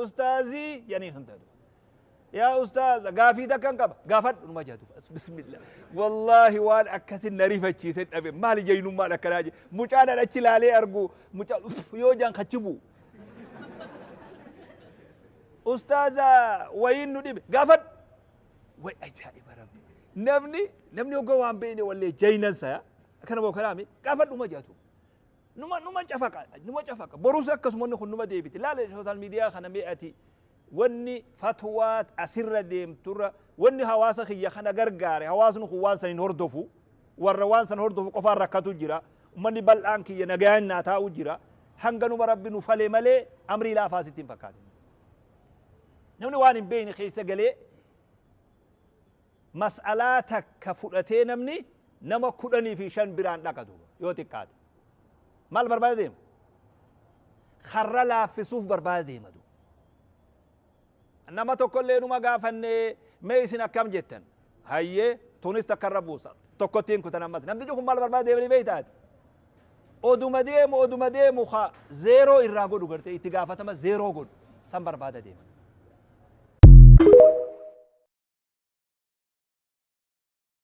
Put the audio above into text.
Ustaazii jedhaniin hunda duuba. Yaa ustaaza, gaafii takkan qaba, gaafadhu numa jedhu. Bismillah, wallaahi waan akkasin na rifachiise dhabe. Maali jaynummaan akkanaa je mucaan an achi laalee argu mucaa yoo jaan kachi bu'u. Ustaaza, wayiin nu dhibe, gaafadhu. Way ajaa'iba rabbi! Namni hogga waan beekne wallee jaynan saya akkana moo kanaami gaafadhu ma jedhatu. Numa cafaqa, numa cafaqa. Borus akkasuma kun numa deebiti. Laala social media kana mee ati. Wanni fatwaa asirra deemturra wanni hawaasa kiyya kana gargaare, hawaasni kun waan san hin hordofu, warra waan san hordofu qofaan rakkatu jira. Ummanni bal'aan kiyya nagayaan naa taa'u jira. Hanga numa rabbi nu fale malee amrii laafaa sitti hin fakkaatin. Namni waan hin beekne keessa galee mas'alaa takka fudhatee namni nama 15 biraan dhaqatu yoo xiqqaate. Maal barbaada deema? Karra laaffisuuf barbaada deema duuba. Nama tokkollee numa gaafanne, mee isin akkam jettan? Hayyee, tunis takka irra buusa. Tokkottiin kutan ammas. Namtichi kun maal barbaada deemanii beektaati? Oduma deemu, oduma deemu, ka zeeroo irraa godhu gartee itti gaafatama zeeroo godhu san barbaada deema.